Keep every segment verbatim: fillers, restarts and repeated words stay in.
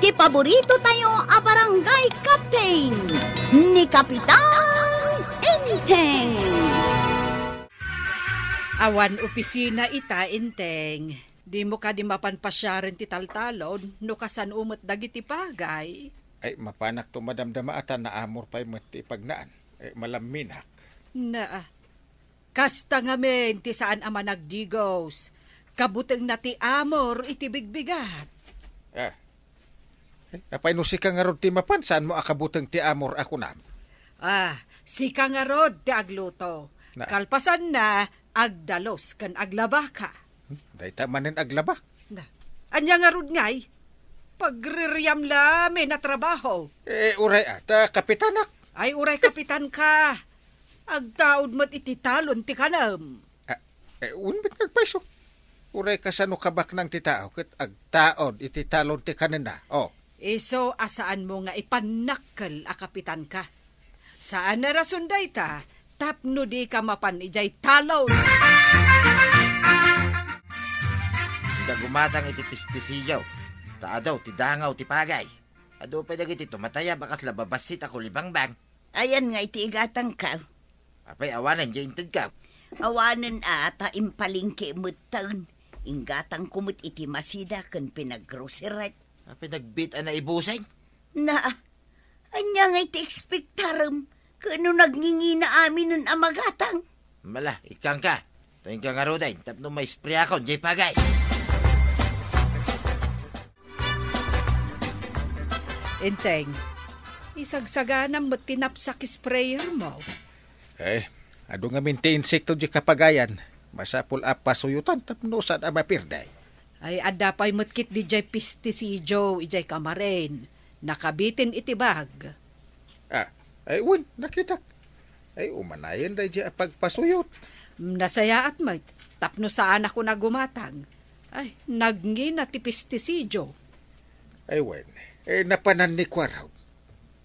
Ti paborito tayo a barangay captain, ni Kapitan Enteng. Awan opisina ita, Enteng. Dimo kadi mapan pasiaren ti taltalon no kasano met dagiti pagay? Ay, mapanakto madamdama a ta naamor pay met ti ipagnaan. Eh, malamminak. Naa. Kasta ngamin ti saan a managdigos. Kabutengna ti amor iti bigbigat. Ah. Eh, apay no sika ngarud ti mapan, saanmo a kabuteng ti amor a kunam? Ah, sika ngarud ti agluto. Na- Kalpasanna, agdalus ken aglabaka. Hmm, dayta manen aglaba. Na, ania ngarud ngay? Pagririam lamin a trabaho. Eh, uray a, ta kapitanak. Ay, uray kapitan ka. Agtaud met iti talon ti kanem. Ah, eh, wen met nga agpayso. Uray kasano kabaknang ti tao ket agtaud iti talon ti kanenna. Oh. Isu a saanmo nga ipannakkel a kapitan ka. Saan a rason dayta tapno dika mapan idiay talon. Dida gumatang iti pestisidio, ta adu ti dangaw ti pagay. Adu pay dagiti tumatayab a kasla babassit a kulibangbang. Ayan nga iti igatangka. Apay awanen diay intedka? Awanen a ta impalengke metten. Inggatangko met iti masida ken pinaggroceryt. Apay nagbiit a naibusen? Na, ania nga iti ekspektarem? Ken no nagngingina aminen a magatang? Mala, ikkanka. Ta inka ngaruden tapno maispreakon diay pagay. Enteng, isagsaganam met ti napsak sprayer mo. Eh, adu ngamin ti insekto di kapagayan. Masapul a pasuyotan tapno saan a mapirdey. Ay, adda pay met ketdi diay pestisidio idiay kamaren. Nakabiten iti bag. Ah, ay, wen, nakitak. Ay, umanayen daydiay a pagpasuyot. Nasayaat met, tapno saanakon a gumatang. Ay, nagngina ti pestisidio. Ay, wen, eh, napanan ni Kuarog.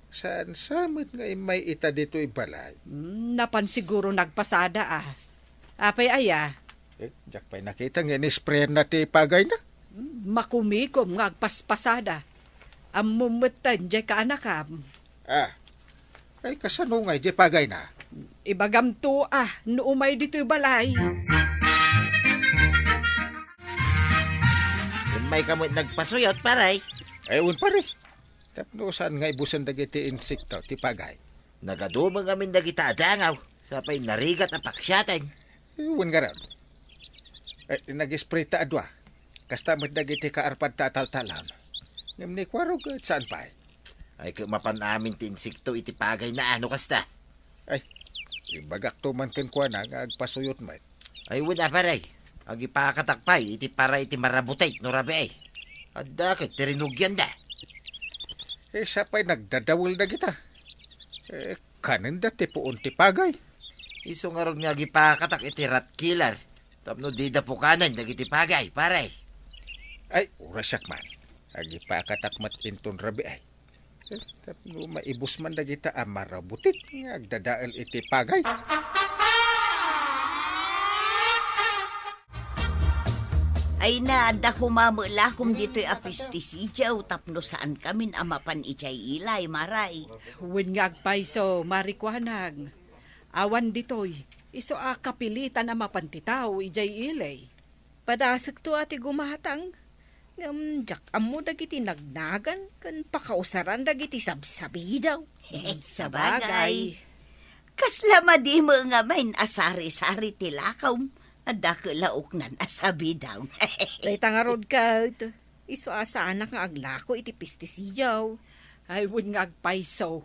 Saan sa met nga immay ita ditoy balay? Hmm, napan siguro nagpasada, ah. Apay aya? Eh, diak pay nakita nga inisprayanna ti pagayna. Hmm, makumikom nga agpaspasada. Ammom metten diay kaanakam. Ah, ay, kasano ngay diay pagayna? Ibagamto, ah, no umay ditoy balay. Immayka met nagpasuyot, pare. Ay, wen, pare. Tapno saan nga ibusen dagiti insekto ti pagay? Nagaduma ngamin dagita a dangaw, sapay narigat a paksiaten. Wen ngarud. Eh, nag-spray ta a dua. Kasta met dagiti kaarpadta a taltalon. Ngem ni Kuarog ket saan pay? Ay, ket mapan amin ti insekto iti pagayna no kasta. Ay, ibagakto man kenkuana nga agpasuyot met. Ay, wen a, pare. Agipakatak pay iti para iti marabutit no rabii. Adda ket ti rinugianda. Eh, sapay nagdadawel dagita. Eh, kanenda ti puon ti pagay. Isu ngarud nga agipakatak iti rat killer tapno dida pukanen dagiti pagay, pare. Ay, uray siak man. Agipakatak met inton rabii. Eh, tapno maibus man dagita a marabutit nga agdadael iti pagay. Ay na, adda koma met lakom ditoy a pestisidio tapno saankamin a mapan idiay ilay, Mare. Wen nga agpayso, Mare Kuanang. Awan ditoy, isu a kapilitan a mapan ti tao idiay ilay. Padasekto a ti gumatang, ngem diak ammo dagiti nagnagan ken pakausaran dagiti sabsabidaw. Sabagay. Kasla madi met ngamin a sari-sari ti lakom, adda ket laoknan a sabidaw. Dayta ngarud ket, isu a saanak nga aglako iti pestisidio. Ay, wen nga agpayso.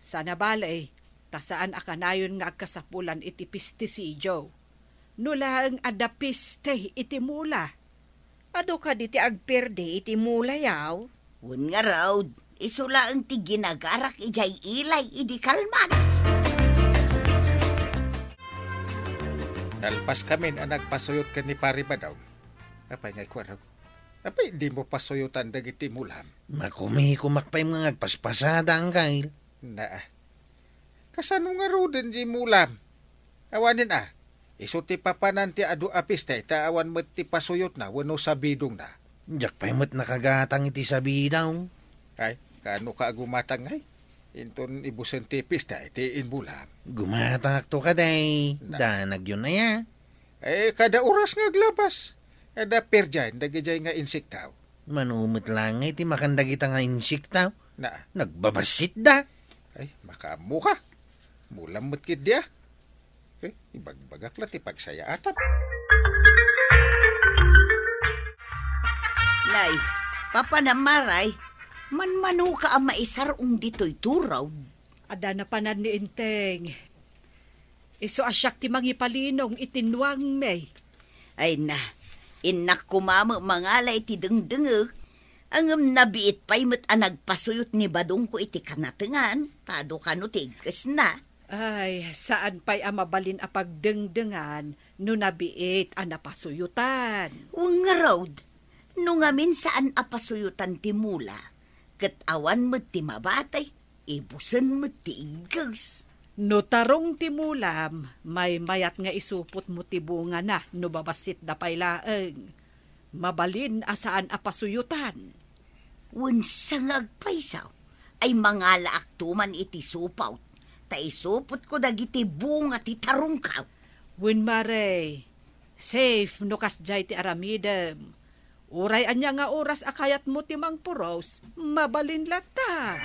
Sana bale, ta saan a kanayon nga agkasapulan iti pestisidio. No laeng adda peste iti mula. Adu kadi ti agperde iti mulayaw? Wen ngarud, isu laeng ti ginagarak idiay ilay idi kalman. Nalpaskamin a nagpasuyot ken ni Pare Badong. Apay ngay, Kuarog? Apay dimo pasuyotan dagiti mulam? Makumikomak pay nga agpaspasada, Anggail. Naa. Kasano ngaruden diay mulam? Awanen a, isu ti papanan ti adu a piste ta awan met ti pasuyotna wenno sabidongna. Diak pay met nakagatang iti sabidaw. Ay, kaano ka agumatang, ay? Inton ibusen ti pista iti imbulam. Gumatangakto kadi. Na- Danagyon aya. Eh, kada oras nga aglabas. Adda perdian, dagidiay nga insekto. Mano met laeng ti makan dagita nga insekto. Na. Nagbabassit da. Ay, makaammo ka. Mulam met ketdi, ah. Eh, ibagbagak la ti pagsayaatam. Nay, papanam maray, manmano ka a maisar-ong ditoy turaw? Adda napanan ni Enteng. Isu a siak ti mangipalinong iti nuangmi. Ay na, innak koma met mangala iti dengdengek, ngem nabiit pay met a nagpasuyot ni Badongko iti kanatengan, ta adu kano ti iggesna. Ay, saan pay a mabalin a pagdengdengan no nabiit a napasuyotan. Wen ngarud, no ngamin saan a pasuyotan ti mula, ket awan met ti mabati, ibusen met ti igges. No tarong ti mulam, maymayat nga isupotmo ti bungana no babassitda pay laeng. Mabalin a saan a pasuyotan. Wen sa nga agpayso, ay mangalaakto man iti supot, ta isupotko dagiti bunga ti tarongko. Wen maray, safe no kasdiay ti aramidem. Uray ania nga oras a kayatmo ti mangpuros, mabalin latta.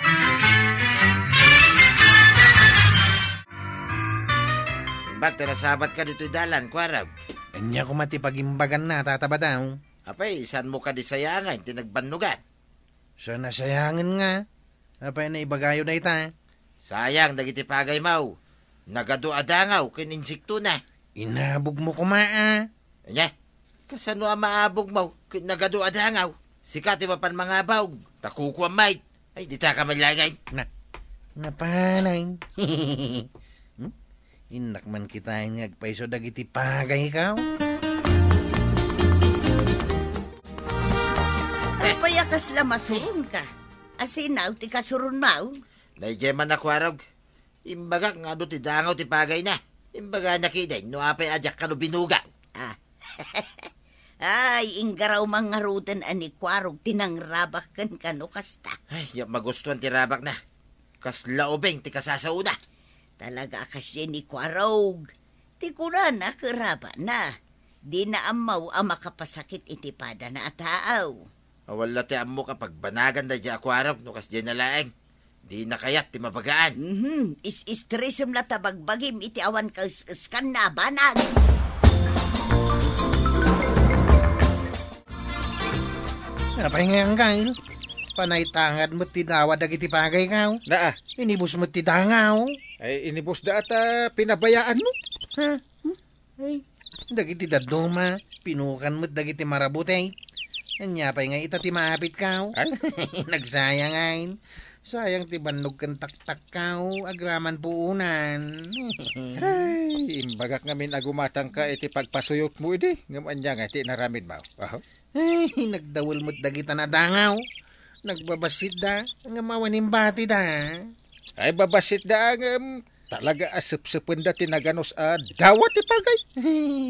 Imbag ta nasabatka ditoy dalan, Kuarog. Ania koma ti pagimbaganna, Tata Badong? Apay, saanmo kadi sayangen ti nagbannogan? Saan a sayangen nga? Apay, naibagayo dayta? Sayang dagiti pagaymo. Nagadu a dangaw ken insektona. Inabogmo koma, a. Ania? Kasano a maabogmo ket nagadu a dangaw? Sika ti mapan mangabog, ta kukuam met. Ay, dita ka malagay. Na, napanay. Hmm? Innak man kitaen nga agpayso dagiti pagayko. Apay a kasla masuronka? Asino ti kasuronmo? Daydiay man a Kuarog. Imbagak nga adu ti dangaw ti pagayna. Imbagana ketdin no apay a diak kano binugaw. Ah. Ay, inggaraw man ngaruden a ni Kuarog ti nangrabak kenka no kasta. Ay, diak magustuan ti rabakna. Kasla ubing ti kasasaona. Talaga a kasdiay ni Kuarog. Ti kunana ket rabana, dina ammo a makapasakit iti padana a tao. Awan la ti ammok a pagbanagan daydiay a Kuarog no kasdiay na laeng. Dina kayat ti mabagaan. Mhm. Is-istresem la ta bagbagim iti awan kaes-eskanna a banag. Apay ngay, Anggail? Panay tangad met ti dawa dagiti pagayko. Naa. Inibus met ti dangaw. Ay, inibusda ta pinabayaanmo. Ha? Ay, dagiti dadduma, pinukan met dagiti marabut, eh. Ania pay nga ita ti maapitko? Ay? Nagsayang, ay. Sayang ti bannog ken taktakko, agraman puonan. Ay, imbagak ngamin a gumatangka iti pagpasuyotmo idi, ngem ania nga ti inaramidmo? Aho? Ay, nagdawel met dagita a dangaw. Nagbabassitda, ngem awan imbatida. Ay, babassitda, ngem talaga a sepsependa ti naganus a dawa ti pagay.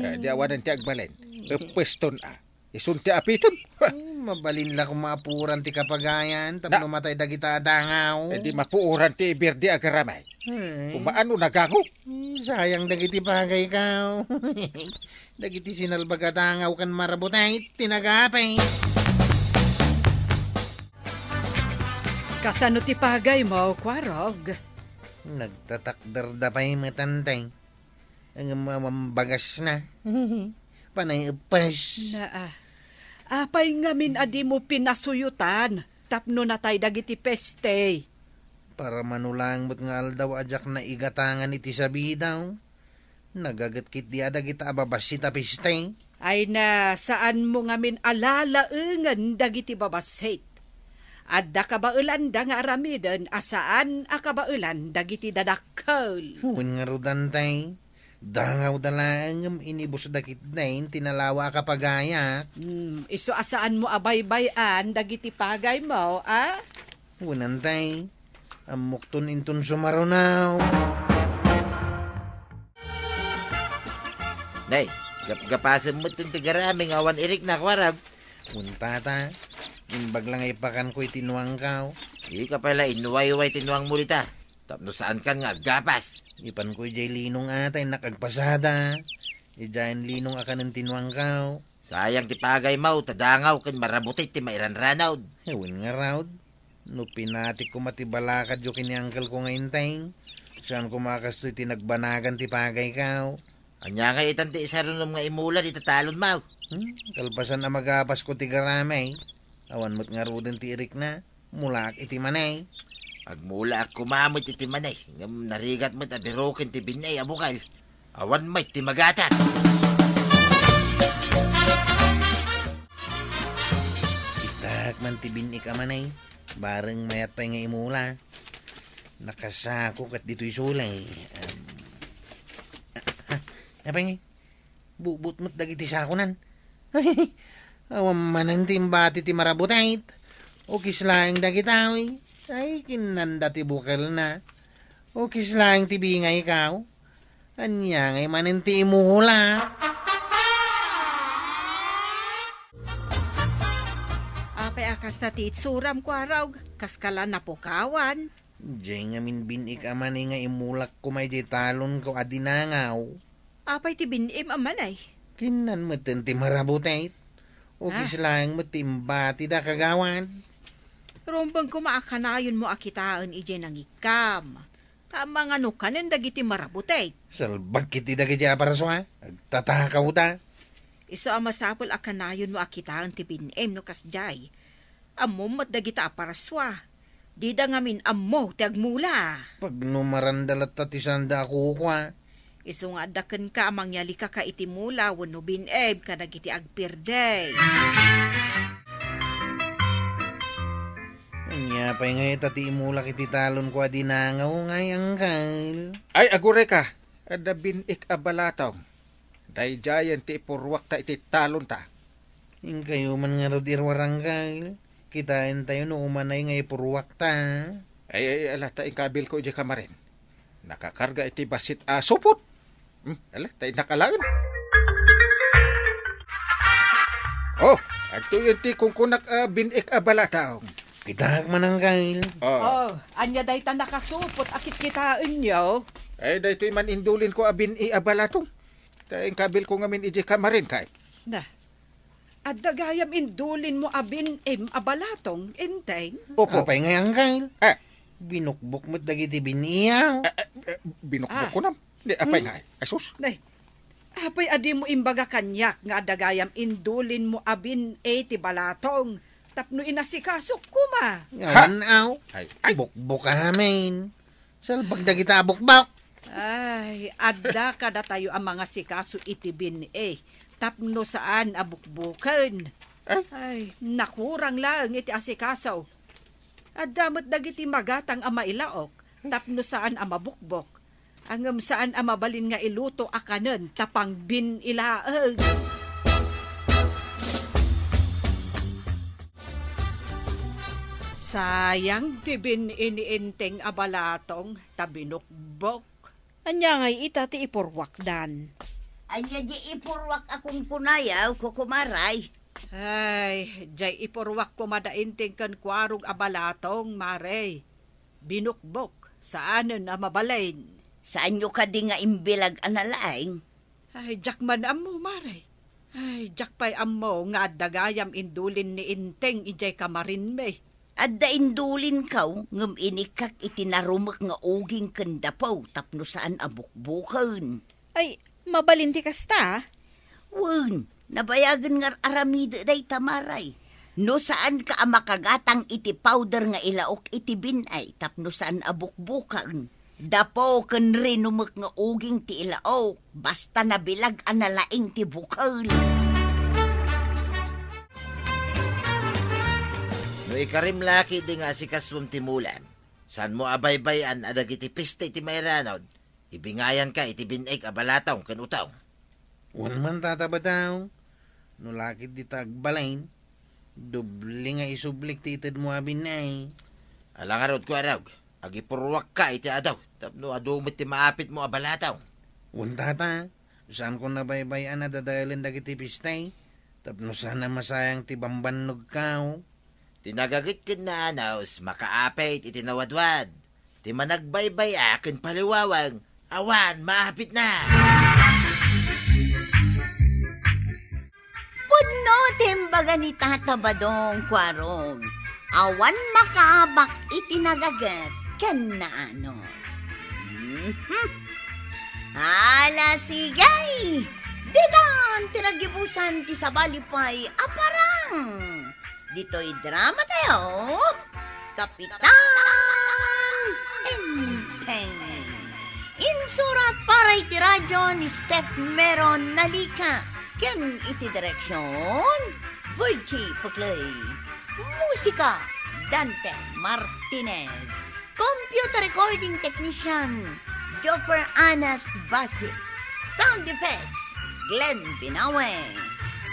Eh, di awanen ti agbalin. Epeston a. Isun ti apiton. Ay, mabalin la koma a puoran ti kapagayan tapno matay dagita a dangaw. Eh, di mapuoran ti ibirdi a garamay. Ay. Kumaano nagango? Ay, sayang dagiti pagayko. Dagiti sinalbag a dangaw ken marabut ay ti nagapay. Kasano ti pagaymo, Kuarog? Nagtatakderda pay met, Antay. Ngem awan bagasna. Panay eppes. Naa. Apay ngamin a dimo pinasuyotan tapno natay dagiti peste? Para mano laeng met nga aldaw a diak naigatangan iti sabidaw. Nagaget ketdi a dagita a babassit a peste. Ay na, saanmo ngamin a lalaengen dagiti babassit. Adda kabaelanda nga aramiden a saan a kabaelan dagiti dadakkel. Wen ngarud, Antay, dangawda laeng ngem inibusda ketdin ti nalawa a kapagayak. Hmm, isu a saanmo a baybay-an dagiti pagaymo, a? Wen, Antay, ammokton inton sumaruno. Nay, gapgapasem met ti garaming awan irikna, Kuarog. Wen, Tata, Imbag la nga ipakanko iti nuangko. Dika pay la innuwayway ti nuangmo dita. Tapno saankan nga aggapas. Ipanko idiay linong a ta innak agpasada. Idiay linong a kanen ti nuangko. Sayang ti pagaymo, ta dangaw ken marabutit ti mairanranod. Wen ngarud, no pinatik koma ti balakadyo ken ni angkelko nga Enteng, saan koma a kastoy ti nagbanagan ti pagayko. Ania nga itan ti isarunom nga imula dita talonmo? Hmm, kalpasan a magapasko ti garamay, awan met ngaruden ti irikna. Mulaak iti manay. Agmulaak koma met iti manay, ngem narigat met a biroken ti bin-ay a bukel. Awan met ti magatang. Itak man ti bin-ik a manay, bareng mayat pay nga imula. Nakasako ket ditoy sulay. Em, ah, ah, apay ngay? Bubot met dagiti sakonan. Awan manen ti imbati ti marabutit. Ukis laeng dagita, uy. Ay, kinnanda ti bukelna. Ukis laeng ti bingayko. Ania ngay manen ti imula? Apay a kasta ti itsuram, Kuarog? Kaskala napukawan? Diay ngamin bin-ik a manay nga imulak koma idiay talonko a dinangaw. Apay ti bin-im a manay? Kinnan metten ti marabutit. Ukis Ah. laeng met ti imbatida, kagawad. Rumbeng koma a kanayonmo a kitaen idiay nangikkam. Amangan no kanen dagiti marabutit. Salbag iti dagiti aparasua. Agtatakawda. Isu a masapul a kanayonmo a kitaen ti bin-im no kasdiay. Ammom met dagita a parasua. Dida ngamin ammo ti agmula. Pagnumaranda latta ti sanda a kukua. Isu nga adda kenka a mangyalika ka iti mula wenno bin-im kadagiti agpirdi. Ania pay ngay ta ti imulak iti talonko a dinangaw ngay, angkel? Ay, agurayka. Adda bin-ik a balatong. Daydiayen ti ipurruakta iti talonta. Inkayo man ngarud iruar, angkel. Kitaentayo no umanay nga ipurruakta. Ay, ay, ala, ta inkabilko idiay kamarin. Nakakarga iti bassit a supot. Hmm, ala, ta innak alaen. Oh, adtoyen ti kunkunak a bin-ik a balatong. Kitaak man, angkel. Oh. Oh, ania dayta nakasupot a kitkitaenyo? Ay, daytoy man indulinko a bin-i a balatong. Ta inkabilko ngamin idiay kamarin, kay. Na, adda gayam indulinmo a bin-im a balatong, Enteng? Opo. Apay ngay, angkel? Ah. Binukbok met dagiti bin-iyaw. Ah, ah, ah, binukbok Ah. ko nam. Di, apay Hmm? ngay? Ay, sus. Nay, apay a dimo imbaga kaniak nga adda gayam indulinmo a bin-i ti balatong tapno inasikasok koma? Nga Ha? wan-aw. Ay, ay. Bukbok amin. Salbag dagita a bukbok. Ay, adda kadatayo a mangasikaso iti bin-i tapno saan a bukbuken. Eh? Ay, nakurang laeng iti asikaso. Adda met dagiti magatang a mailaok tapno saan a mabukbok. Ngem saan a mabalin nga iluto a kanen ta pangbin-i laeng. Sayang ti bin-i ni Enteng a balatong ta binukbok. Ania ngay ita ti ipurruakdan? Ania diay ipurruak a kunkunayo, kukumaray? Ay, diay ipurruak koma da Enteng ken Kuarog a balatong, mare. Binukbok, saanen a mabalin. Saanyo kadi nga imbilag a nalaing? Ay, diak man ammo, mare. Ay, diak pay ammo nga adda gayam indulin ni Enteng idiay kamarinmi. Adda indulinko, ngem inikkak iti narumek nga uging ken dapo tapno saan a bukbuken. Ay, mabalin ti kasta? Wen, nabayagen nga ar-aramide dayta, mare. No saanka a makagatang iti powder nga ilaok iti bin-i tapno saan a bukbuken. Dapo ken rinumek nga uging ti ilaok, basta nabilag a nalaing ti bukel. No ikarim la ketdi nga asikasuem ti mulam, saanmo a baybay-an a dagiti pista iti mairanod, ibingayanka iti bin-ik a balatong ken utong. Wen man, Tata Batao, no lakit dita agbalin, doble nga isublik ti itedmo a bin-i. Ala ngarud, Kuarog, agipurruakka iti adu tapno adu met ti maapitmo a balatong. Wen, Tata, saanko nabaybay-an a dadaelen dagiti pista, tapno saan a masayang ti bambannogko. Ti nagaget ken naanus makaapit iti nawadwad. Ti managbaybay-a ken paliwawang awan maapitna. Pudno ti imbaga ni Tata Badong, Kuarog. Awan makaabak iti nagaget ken naanus. Mhm. Ala, sige! Ditan ti naggibusan ti sabali pay a parang. Ditoy drama tayo, Kapitan Enteng. Insurat para iti radyo ni Steph Meron Nalika ken iti direksyon, Virgie Puclay. Musika, Dante Martinez. Computer recording technician, Joffer Anas Basit. Sound effects, Glenn Binawe.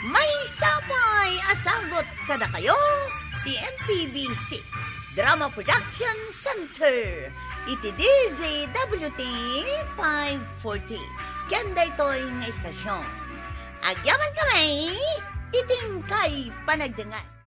Maysa pay a sagut kadakayo ti M P B C Drama Production Center iti D Z W T five forty. Ken daytoy nga istasyon, agyamankami iti inkay panagdengngeg.